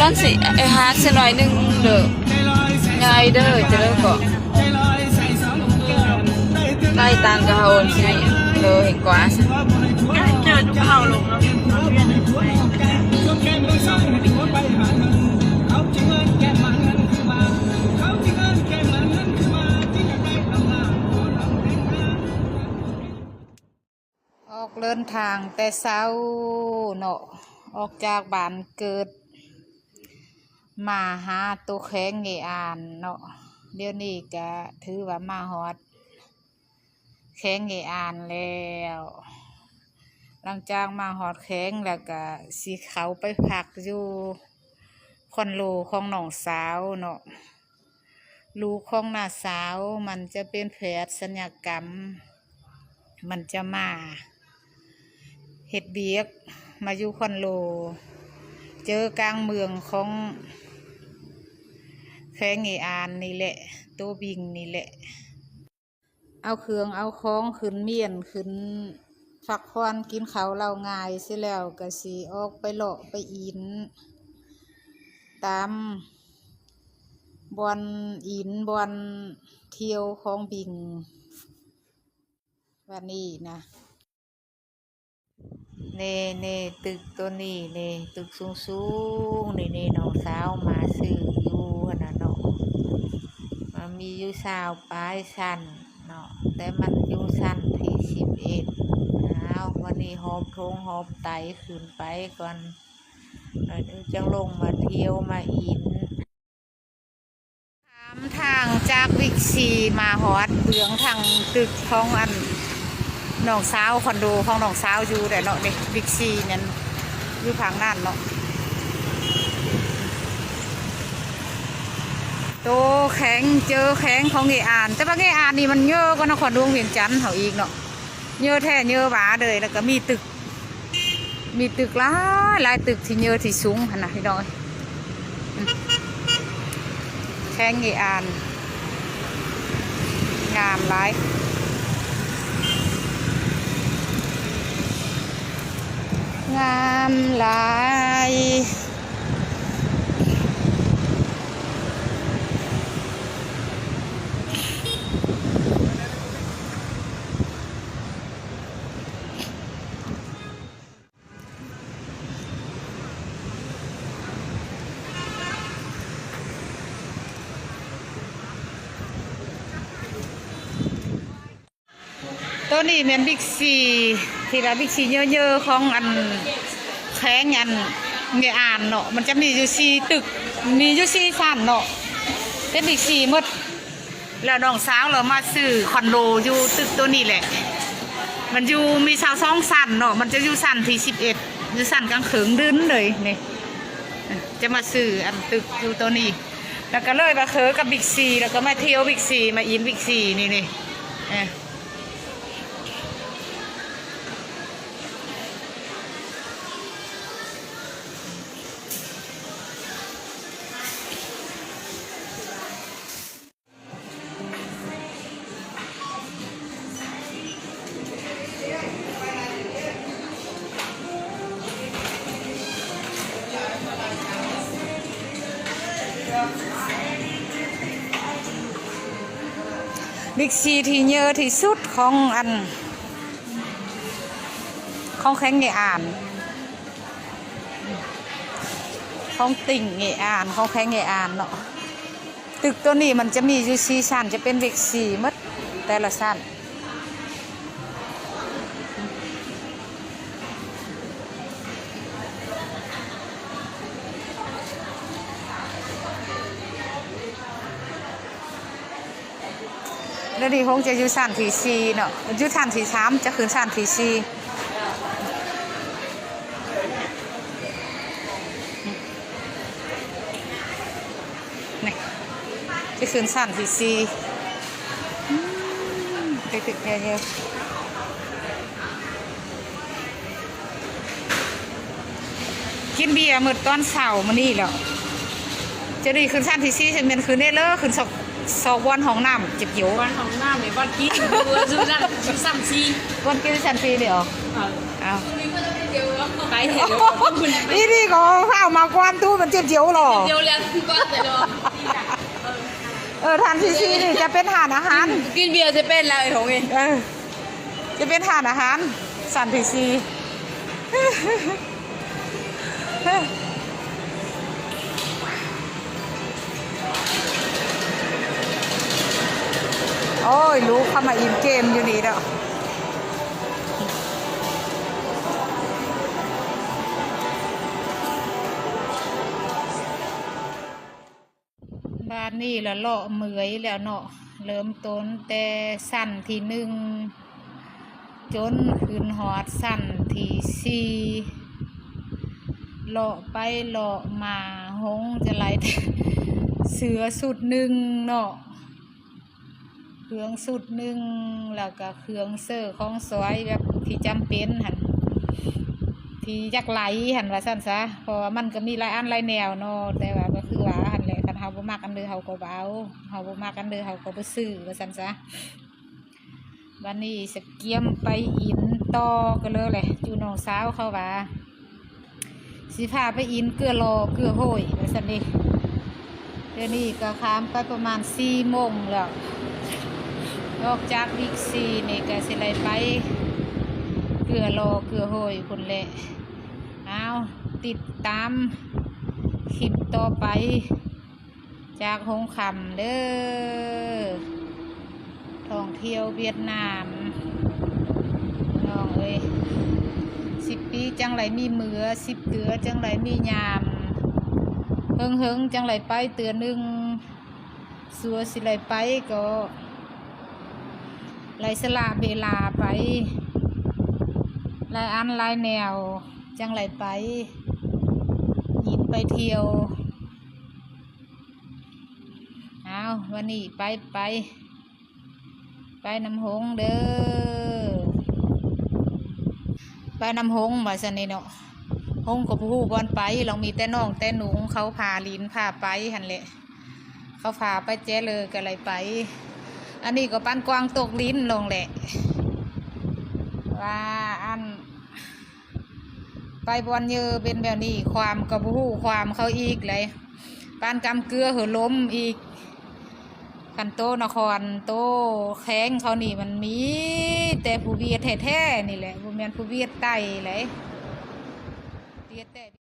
ຕອນຊິໄອ້ຫາກຊິໜ້ອຍໜຶ່ງເດີ ຍາຍເດີ ຈະເດີເກາະ ໄລ່ຕ່າງກະເຮົາຊິເດີເຫັນກວ່າ ເຈີຈຸເຮົາລົງເນາະ. ອອກເດີນທາງແຕ່ເຊົ້າເນາະ ອອກຈາກບ້ານເກີດ ມາຫາໂຕແຂວງເງອານເນາະ. ດຽວນີ້ກະຖືວ່າມາຮອດແຂວງເງອານແລ້ວ. ຫຼັງຈາກມາຮອດແຂວງແລ້ວກະຊິເຂົ້າໄປພັກຢູ່ຄອນໂດຂອງນ້ອງສາວເນາະ. ລູກຂອງນ້າສາວມັນຈະເປັນແພດສັນຍະກຳ ມັນຈະມາເຮັດວຽກ ມາຢູ່ຄອນໂດ ເຈີກາງເມືອງຂອງແຂວງເງອານນີ້ແຫຼະ ໂຕບິງນີ້ແຫຼະ. ເອົາເຄື່ອງເອົາຂອງຂຶ້ນມ້ຽນ ຂຶ້ນພັກຜ່ອນ ກິນເຂົ້າເລົາງ່າຍເສຍແລ້ວ ກະຊິອອກໄປເລາະໄປອີນຕາມບ່ອນອີນບ່ອນທ່ຽວຂອງບິງ ວ່ານີ້ນະ. ເນ່ໆ ຕຶກໂຕນີ້ເນ່ ຕຶກສູງໆ ນີ້ເນ່ ນ້ອງສາວມາຊື້ຢູ່ຫັ້ນນະເນາະ. ມັນມີຢູ່ຊາວປາຍຊັ້ນເນາະ ແຕ່ມັນຢູ່ຊັ້ນທີສິບເອັດ. ອ້າວ ວັນນີ້ຫອບຖົງຫອບໄຕຂຶ້ນໄປກ່ອນ ແລ້ວຈັ່ງລົງມາທ່ຽວມາອີນ. ຂ້າມທາງຈາກບິກຊີມາຮອດເບື້ອງທາງຕຶກຂອງອັນນ້ອງສາວ ຄອນໂດຂອງນ້ອງສາວຢູ່ແຫຼະເນາະ. ນີ້ບິກຊີນັ້ນຢູ່ທາງນັ້ນເນາະ. ໂຕແຂວງ ເຈີແຂວງຂອງເງອານ ແຕ່ວ່າເງອານນີ້ມັນເຍີກວ່ານະຄອນຫຼວງວຽງຈັນເຮົາອີກເນາະ. ເຍີແທ້ເຍີຫວາເລີຍ ແລ້ວກໍມີຕຶກ ມີຕຶກຫຼາຍ ຫຼາຍຕຶກທີ່ເຍີທີ່ສູງຫັ້ນນະພີ່ນ້ອງ. ແຂວງເງອານ ງາມຫຼາຍ ງາມຫຼາຍ. ໂຕນີ້ແມ່ນບິກຊີ ທີ່ວ່າບິກຊີເຍີໆຂອງອັນແຂວງອັນເງອານເນາະ. ມັນຈະມີຢູ່ສີ່ຕຶກ ມີຢູ່ສີ່ຊັ້ນເນາະ ເປັນບິກຊີໝົດ. ແລ້ວນ້ອງສາວລາວມາຊື້ຄອນໂດຢູ່ຕຶກໂຕນີ້ແຫຼະ. ມັນຢູ່ ມີຊາວສອງຊັ້ນເນາະ ມັນຈະຢູ່ຊັ້ນທີສິບເອັດ ຢູ່ຊັ້ນກາງເຄິ່ງດຶນເລີຍນີ້. ຈະມາຊື້ອັນຕຶກຢູ່ໂຕນີ້ ແລ້ວກໍເລີຍມາເຄີກັບບິກຊີ ແລ້ວກໍມາທ່ຽວບິກຊີ ມາອີນບິກຊີນີ້ ນີ້. ບິກຊີທີ່ເຍີທີ່ສຸດຂອງອັນ ຂອງແຂວງເງອານ ຂອງຕິ່ງເງອານ ຂອງແຂວງເງອານເນາະ. ຕຶກໂຕນີ້ມັນຈະມີຢູ່ສີ່ຊັ້ນ ຈະເປັນບິກຊີໝົດແຕ່ລະຊັ້ນ. ແລ້ວນີ້ຄົງຈະຢູ່ຊັ້ນທີສີ່ເນາະ ຢູ່ຊັ້ນທີສາມ ຈະຂຶ້ນຊັ້ນທີສີ່. ນີ້ ຈະຂຶ້ນຊັ້ນທີສີ່. ອືມ ໄປຕຶກແທ້ໆ. ກິນເບຍມື້ຕອນເຊົ້າມື້ນີ້ແລ້ວ. ຈະໄດ້ຂຶ້ນຊັ້ນທີສີ່ ຊັ້ນແມ່ນຂຶ້ນເດ້ເລີ ຂຶ້ນຊອກ ຊອກບ່ອນຫ້ອງນ້ຳເຈັບຢູ່ ບ່ອນຫ້ອງນ້ຳນີ້ ບ່ອນກິນຢູ່ ຢູ່ຊັ້ນ ຢູ່ຊັ້ນສີ່ ບ່ອນກິນຊັ້ນສີ່ນີ້ເອົາ ເອີ ເອົາ. ໄປແທ້ເດີ ອີນີ້ກໍເອົາມາກວານຕູ້ມັນເຈັບຈຽວຫຼໍ ດຽວແລ້ວກໍແລ້ວ ເອີ ທ່ານຊີຊີນີ້ຈະເປັນຮ້ານອາຫານ ກິນເບຍຈະເປັນແລ້ວໄອ້ຫົງເອີຍ ເອີ ຈະເປັນຮ້ານອາຫານຊັ້ນທີສີ່. ໂອ້ຍ ລູກເຂົ້າມາອີ່ມເກມຢູ່ນີ້ດອກ. ບາດນີ້ລະເລາະເມື່ອຍແລ້ວເນາະ ເລີ່ມຕົ້ນແຕ່ຊັ້ນທີໜຶ່ງ ຈົນຂຶ້ນຮອດຊັ້ນທີສີ່ ເລາະໄປເລາະມາ ຫົງຈະໄຫຼແຕ່ເສື້ອຊຸດໜຶ່ງເນາະ ເຄື່ອງຊຸດໜຶ່ງ ແລ້ວກະເຄື່ອງເສີຂອງສອຍແບບທີ່ຈຳເປັນຫັ້ນ ທີ່ຢາກໄຫຼຫັ້ນວ່າຊັ້ນຊະ ເພາະວ່າມັນກໍມີຫຼາຍອັນຫຼາຍແນວເນາະ ແຕ່ວ່າກໍຄືວ່າຫັ້ນແຫຼະ ຄັນເຮົາບໍ່ມັກອັນໃດເຮົາກໍບໍ່ເອົາ ເຮົາບໍ່ມັກອັນໃດເຮົາກໍບໍ່ຊື້ວ່າຊັ້ນຊະ. ບາດນີ້ສະກຽມໄປອິນຕໍ່ກັນເລີຍແຫຼະ ຈູນ້ອງສາວເຂົາວ່າ ຊິພາໄປອິນເກືອຫຼໍ່ເກືອໂຫ້ຍວ່າຊັ້ນເດ. ດຽວນີ້ກໍຂ້າມໄປປະມານສີ່ໂມງແລ້ວ ອອກຈາກບິກຊີນີ້ກໍຊິໄດ້ໄປເກືອຫຼໍ່ເກືອໂຫ້ຍພຸ້ນແຫຼະ. ອ້າວ ຕິດຕາມຄລິບຕໍ່ໄປ ຈາກຫົງຄຳເດີ ທ່ອງທ່ຽວຫວຽດນາມ ນ້ອງເອີຍ ສິບປີຈັ່ງໄດ້ມີເມືອ ສິບເທື່ອຈັ່ງໄດ້ມີຍາມ ເຫິງໆຈັ່ງໄດ້ໄປເທື່ອໜຶ່ງ ຊົ່ວຊິໄດ້ໄປກໍໄດ້ສະຫຼະເວລາໄປ ຫຼາຍອັນຫຼາຍແນວຈັ່ງໄດ້ໄປ ຍິນໄປທ່ຽວ. ອ້າວ ວັນນີ້ໄປ ໄປ ໄປນຳຫົງເດີ ໄປນຳຫົງວ່າຊັ້ນນີ້ເນາະ ຫົງກໍບໍ່ຮູ້ບ່ອນໄປ ລອງມີແຕ່ນ້ອງແຕ່ໜູເຂົາພາຫຼິ້ນພາໄປຫັ້ນແຫຼະ ເຂົາພາໄປແຈເລີກໍໄດ້ໄປ ອັນນີ້ກໍປານກວາງຕົກລິນລອງແຫຼະ ວ່າອັນ ໄປບ່ອນເຢີເປັນແບບນີ້ ຄວາມກໍບໍ່ຮູ້ຄວາມເຂົາອີກເລີຍ ປານກຳເກືອເຫີລົມອີກ ຄັນໂຕນະຄອນໂຕແຂວງເຂົານີ້ມັນມີແຕ່ຜູ້ຫວຽດແທ້ໆນີ້ແຫຼະ ບໍ່ແມ່ນຜູ້ຫວຽດໃຕ້ເລີຍ ຫວຽດແຕ່